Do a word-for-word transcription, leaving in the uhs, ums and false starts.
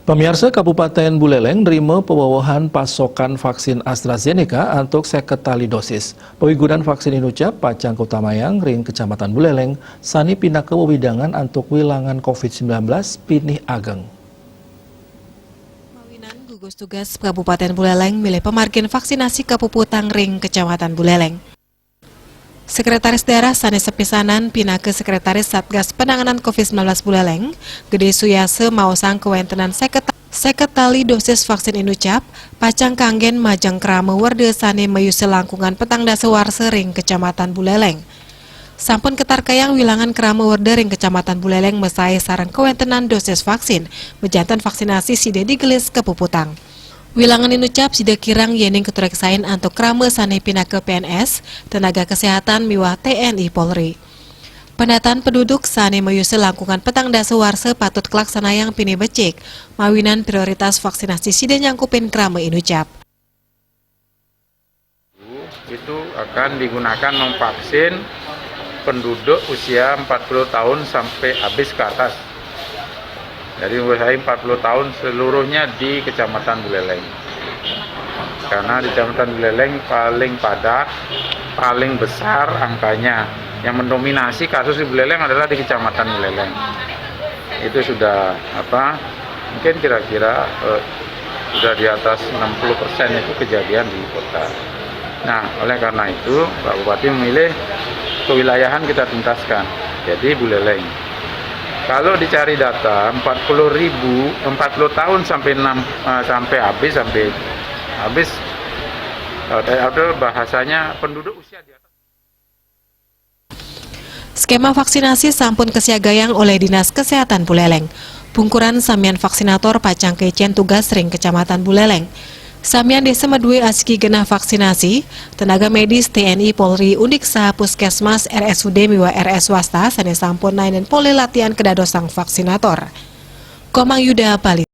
Pamiarsa, Kabupaten Buleleng nerima pewewahan pasokan vaksin AstraZeneca antuk seket tali dosis. Pawigunan vaksin inucap pacang kautamayang ring Kecamatan Buleleng, sane pinaka wewidangan antuk wilangan covid sembilan belas pinih ageng. Mawinan gugus tugas Kabupaten Buleleng milih pamargin vaksinasi kapuputang ring Kecamatan Buleleng. Sekretaris Daerah sane sepisanan pinaka Sekretaris Satgas Penanganan covid sembilan belas Buleleng, Gede Suyasa, maosang kawentenan seket, seket tali dosis vaksin inucap pacang kanggen majeng krama werda sane mayusa langkungan petang dasa warsa ring Kecamatan Buleleng. Sampun katarkayang wilangan krama werda ring Kecamatan Buleleng masae sareng kawentenan dosis vaksin, majanten vaksinasi sida digelis kapuputang. Wilangan inucap sida kirang yening katureksain antuk krama sane pinaka P N S, tenaga kesehatan miwah T N I Polri. Pendataan penduduk sane mayusa langkungan petang dasa warsa patut kalaksanayang pinih becik, mawinan prioritas vaksinasi sida nyangkupin krama inucap. Itu akan digunakan memvaksin penduduk usia empat puluh tahun sampai habis ke atas. Jadi, usia empat puluh tahun seluruhnya di Kecamatan Buleleng. Karena di Kecamatan Buleleng paling padat, paling besar angkanya. Yang mendominasi kasus di Buleleng adalah di Kecamatan Buleleng. Itu sudah, apa, mungkin kira-kira, eh, sudah di atas enam puluh persen itu kejadian di kota. Nah, oleh karena itu, Pak Bupati memilih kewilayahan kita tuntaskan. Jadi, Buleleng. Kalau dicari data, empat puluh ribu, empat puluh tahun sampai enam, eh, sampai habis, sampai habis, eh, atau bahasanya penduduk usia di atas. Skema vaksinasi sampun kasiagayang oleh Dinas Kesehatan Buleleng. Pungkuran samian vaksinator pacang kaicen tugas ring Kecamatan Buleleng. Samian desa madue asiki genah vaksinasi, tenaga medis T N I Polri, undik saha puskesmas, R S U D miwah R S swasta sane sampun naenin polih latihan kadadosang vaksinator. Komang Yuda, Bali.